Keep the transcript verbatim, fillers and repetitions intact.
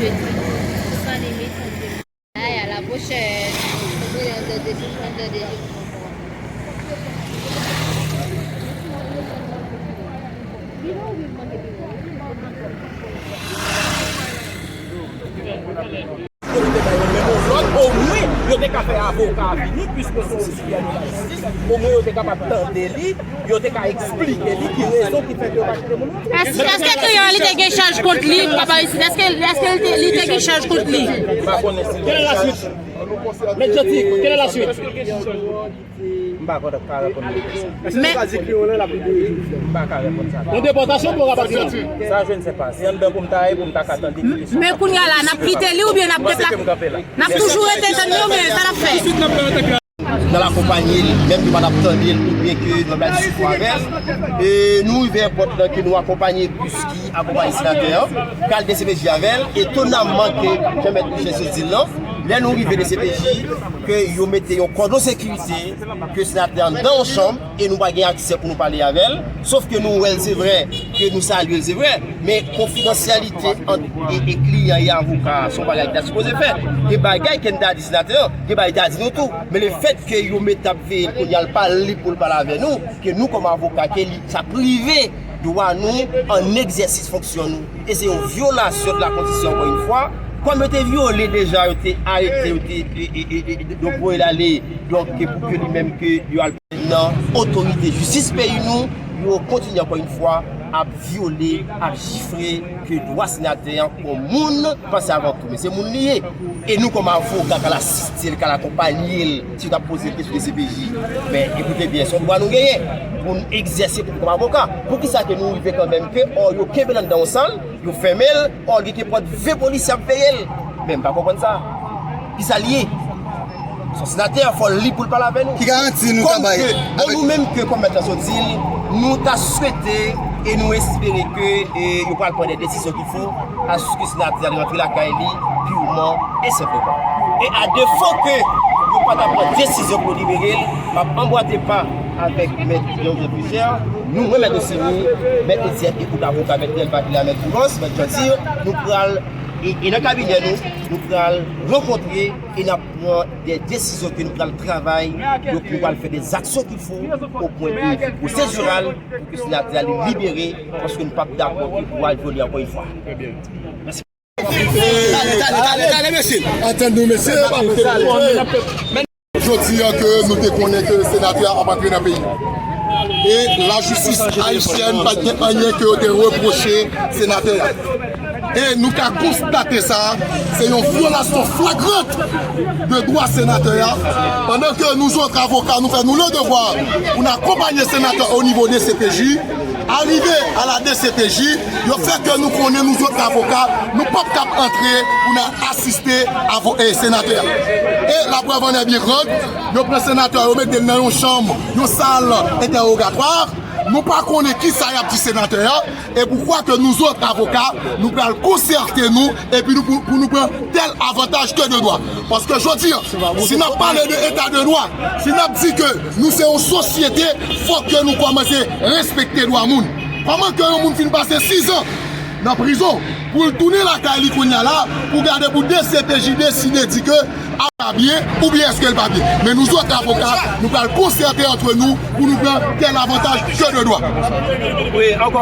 Sans limite, sans limite. Ay, à la prochaine. Yo te bay yon menm lòd, omwen, yo te ka fè avoka a vini, piske se yon sijè de lajistis, omwen yo te kapab tande li, yo te ka eksplike li ki rezon ki fè ke yo pa kite moun rantre. Èske, èske kliyan an li te gen chaj kont li, papa isit? Èske, èske li te, li te gen chaj kont li? M pa konnen si l gen chaj. Quelle est la suite? Maître Jeanty, quelle est la suite? M pa konn ka reponn li. Èske nou ka di kliyan an l ap libere jodi a? M pa ka reponn sa. Yon depòtasyon pou rapatriman? Sa, je ne sais pas. Se anndan pou m ta ye, pou m ta ka tande ki kesyon. Men kounye a la, n ap kite li oubyen n ap deplase? N ap toujou rete tann li oubyen sa n ap fè? Nan l akonpaye l, menm ke pa n ap tande l oubyen ke nou ap la diskite avè l. E nou rive nan pòt lan ke nou akonpaye bis ki akonpaye senatè an, k al D C P J avè l. Etonamman ke jan mèt Michel sot di l lan, lè nou rive D C P J, ke yo mete yon kòdon sekirite, ke senatè an nan yon chanm e nou pa gen aksè pou nou pale avè l, sof ke nou wè l se vrè, ke nou salye l se vrè, men konfidansyalite ant e, e kliyan e avoka a se yon bagay ki ta sipoze fèt. Gen bagay ke n ta di senatè an, gen bagay li ta di nou tou. Men lefètke yo mete ap veye l kounye a, l pa lib pou l pale avè nou, ke nou kòm avoka, ke li, sa prive dwa nou an egzèsis fonksyon nou. E se yon vyolasyon de la konstitisyon, ankò yon fwa. Kòm yo te vyole deja, yo te arete, yo te, e, e, e, e, donk, voye l ale, donk, ke pou ke li menm ke yo al nan otorite jistis peyi nou, yo kontinye, ankò yon fwa, ap vyole, ap jifre ke dwa senatè an kòm moun, panse avan tou, men se moun li ye. E nou, kòm avoka, k al asiste l, k al akonpaye l, si yo t ap poze l kesyon de C P J, men, ekoute byen, se yon dwa nou genyen pou n egzèse pou nou kòm avoka. Poukisa ke nou rive kanmenm ke, ò, yo kenbe l anndan yon sal, yo fèmen l, ò, li gen pòt ven polisye ap veye l? Men m pa konprann sa. Kisa l ye? Se yon senatè, fò l lib pou l pale avè nou. Ki garanti nou ka bay? Kòm ke, bon, nou menm ke kòm mèt la sot di l, nou ta swete e nou espere ke, e, yo pral pran de desizyon ki fo, aske senatè a li rantre lakay li, piman e senpleman. E a defo ke yo pa ta pran desizyon pou libere l, m ap anbwate pa avèk mèt Joseph Fischer, nou, mwen, mèt Osini, mèt Etienne, e tout avoka, mèt Delva ki la, mèt Boulos, mèt Jeanty, nou pral, e, e nan kabinè nou, nou pral rankontre e n ap pran de desizyon ke nou pral travay, donk nou pral fè de aksyon ki fo o pwen de vi pwosediral pou ke senatè a li libere, paske nou p ap dakò ke pou al vyole ankò yon fwa. Mèsi. Tande, tande, tande, tande, mesye. Antann nou, mesye. Jodi a ke nou te konnen ke senatè a ap antre nan peyi. E lajistis ayisyèn pa t gen anyen ke yo te repwoche senatè a. E nou ka konstate sa, se yon vyolasyon flagrant de dwa senatè a. Pandan ke nou zòt avoka, nou fè nou le devwa pou n akonpaye senatè o nivo de C P J, arive a la D C P J, yo fè ke nou konnen nou zòt avoka, nou p ap kab antre pou n al asiste avo-, e, senatè a. E la preuve en est bien grande, yo pran senatè a, yo mete l nan yon chanm, yon sal entèwogatwa. Nou pa konnen kisa y ap di senatè a, e poukwa ke nou zòt avoka, nou pral konsète nou, epi nou pou, pou nou pran tèl avantaj ke de dwa. Paske jodi a, si n ap pale de eta de dwa, si n ap di ke nou se yon sosyete, fòk ke nou kòmanse respekte dwa moun. Kòman ke yon moun fin pase sizan nan prizon pou l tounen lakay li kounye a la, pou gade pou D C P J deside di ke a pa byen, oubyen èske l pa byen? Men nou zòt avoka, nou pral konsète antre nou pou nou pran tèl avantaj ke de dwa. Wi, ankò